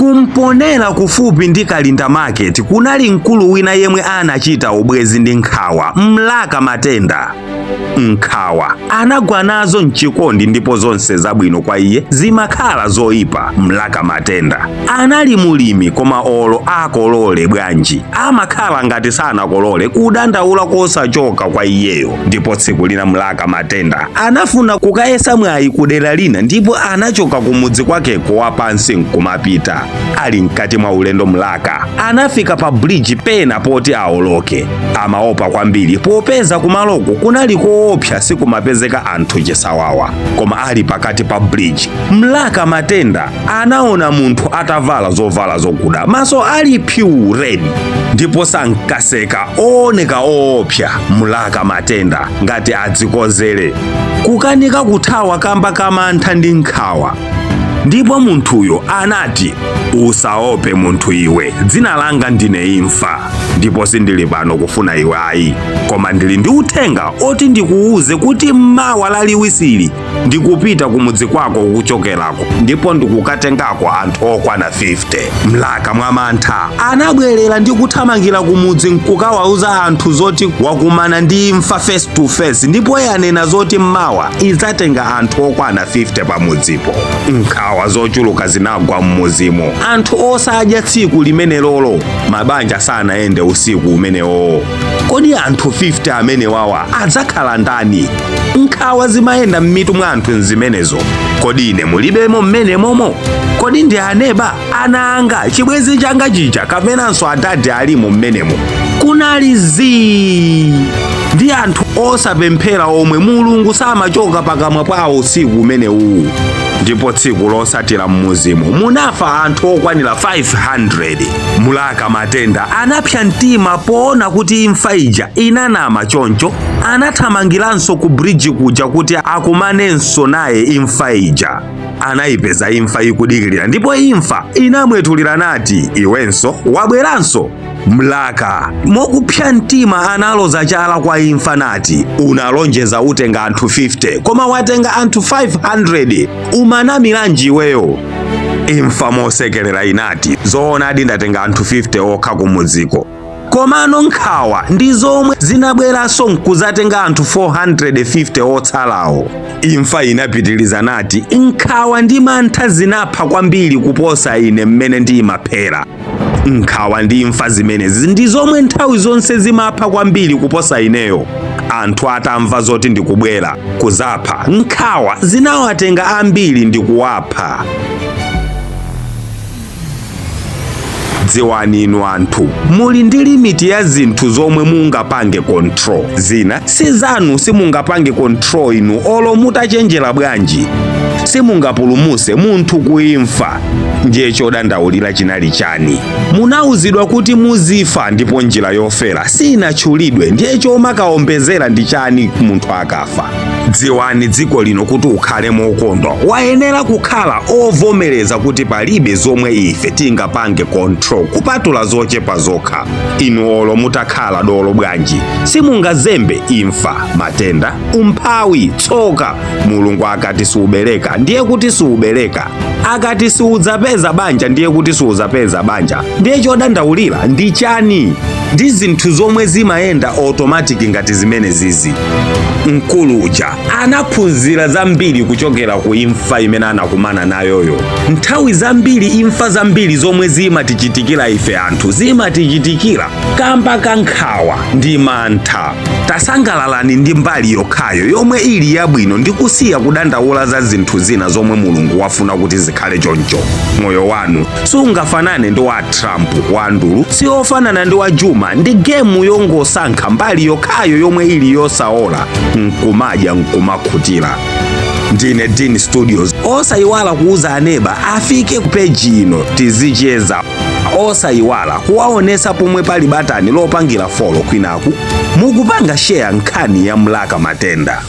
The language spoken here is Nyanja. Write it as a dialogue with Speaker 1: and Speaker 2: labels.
Speaker 1: Kumponera kufupi ndi Kalinda Market kunali mkulu wina yemwe anachita ubwezi ndi nkhawa, Mlaka Matenda. Nkhawa anagwa nazo mchikondi ndipo zonse zabwino kwa iye zimakhala zoyipa. Mlaka Matenda anali mulimi, koma olo akolole bwanji amakhala ngati sanakolole, kudandaula kosachoka kwa iyeyo. Ndipo tsiku lina Mlaka Matenda anafuna kukayesa mwayi kudera lina ndipo anachoka kumudzi kwakeko wapansi nkumapita. Ali mkati mwa ulendo, Mlaka anafika pa bridge pena poti aoloke. Amaopa kwambiri popeza kumaloko kunali koopsa, sikumapezeka anthu chisawawa. Koma ali pakati pa bridge, Mlaka Matenda anaona munthu atavala zovala zokuda, maso ali pyu red, ndipo sankaseka, ooneka oopsa. Mlaka Matenda ngati adzikozere, kukanika kuthawa kamba kamantha ndi nkhawa. Ndipo munthuyo anati, "Usaope munthu iwe, dzina langa ndine Imfa, ndipo sindili pano kufuna iwe ayi, koma ndili ndi uthenga oti ndikuwuze kuti mmawa laliwisili ndikupita kumudzi kwako kuchokerako ndipo ndikukatengako anthu okwana 50." Mlaka mwamantha anabwerera ndi kuthamangira kumudzi nkukawauza anthu zoti wakumana ndi imfa face to face, ndipo yanena zoti mmawa idzatenga anthu okwana 50 pamudzipo. Nkhawa zochuluka zinagwa m'mudzimo, anthu osadya tsiku limenelolo, mabanja sanayende usiku umenewo. Kodi anthu 50 amenewawa adzakhala ndani? Nkhawa zimayenda m'mitu mwa anthu nzimenezo. Kodi ine mulibemo mmene momo? Kodi ndi aneba, ana anga, chibwenzi changa chija, kapenanso adadi alimo mmenemo? Kunali zii ndi anthu osapemphera omwe Mulungu samachoka pakamwa pawo usiku umenewu. Ndipo tsiku losatira m'mudzimo munafa anthu okwanira 500. Mlaka Matenda anapsa mtima poona kuti imfa ija inanama, choncho anathamangiranso ku bridge kuja kuti akumanenso naye imfa ija. Anayipeza imfa ikudikirira, ndipo imfa inamwetulira nati, "Iwenso wabweranso?" Mlaka mokupsa mtima analoza chala kwa imfa nati, "Unalonjeza utenga anthu 50, koma watenga anthu 500. Umanamiranji iweyo?" Imfa mosekerera inati, "Zoonadi, ndatenga anthu 50 okha kumudziko, komano nkhawa ndi zomwe zinabweranso nkuzatenga anthu 450 otsalawo." Imfa inapitiliza nati, "Nkhawa ndi mantha zinapha kwambiri kuposa ine mmene ndimaphera. Nkhawa ndi imfa zimenezi ndi zomwe nthawi zonse zimapha kwambiri kuposa ineyo. Anthu atamva zoti ndikubwera kuzapha, nkhawa zinawatenga ambiri ndi kuwapha." Dziwani inu anthu, muli ndi limit ya zinthu zomwe mungapange control. Zina si zanu, simungapange control inu olo mutachenjera bwanji. Simungapulumuse munthu kuimfa, ndiye chodandaulira chinali chani? Munauzidwa kuti muzifa ndipo njira yofera sinatchulidwe, ndiye chomakaombezera ndi chani munthu akafa? Dziwani, dziko lino kuti ukhale mokondwa wayenera kukhala ovomereza kuti palibe zomwe ife tingapange control kupatula zochepa zokha. Inu olo mutakhala dolo bwanji, simungazembe imfa, matenda, umphawi, tsoka. Mulungu akati siubereka, ndiye kuti siubereka. Akati siudzapeza banja, ndiye kuti siudzapeza banja. Ndiye chodandaulira ndi chani? Ndi zinthu zomwe zimayenda automatic ngati zimene zizi. Mkulu uja anaphunzira zambiri kuchokera ku imfa imene anakumana nayoyo. Nthawi zambiri imfa zambiri zomwe zimatichitikira ife anthu zimatichitikira kamba ka nkhawa ndi mantha. Tasangalalani ndi mbali yokhayo yomwe ili yabwino ndi kusiya kudandaula za zinthu zina zomwe Mulungu wafuna kuti zikhale choncho. Moyo wanu sungafanane ndi wa Trump, wa Ndulu siofanana ndi wa Juma. Ndi game yongosankha mbali yokhayo yomwe ili yosaola nkumadya nkumakhutira. Ndine Dean Studios. Osayiwala kuuza aneba afike ku page ino tizicheza. Osayiwala kuwaonesa pomwe pali batani lopangira follow kwinaku mukupanga share nkhani ya Mlaka Matenda.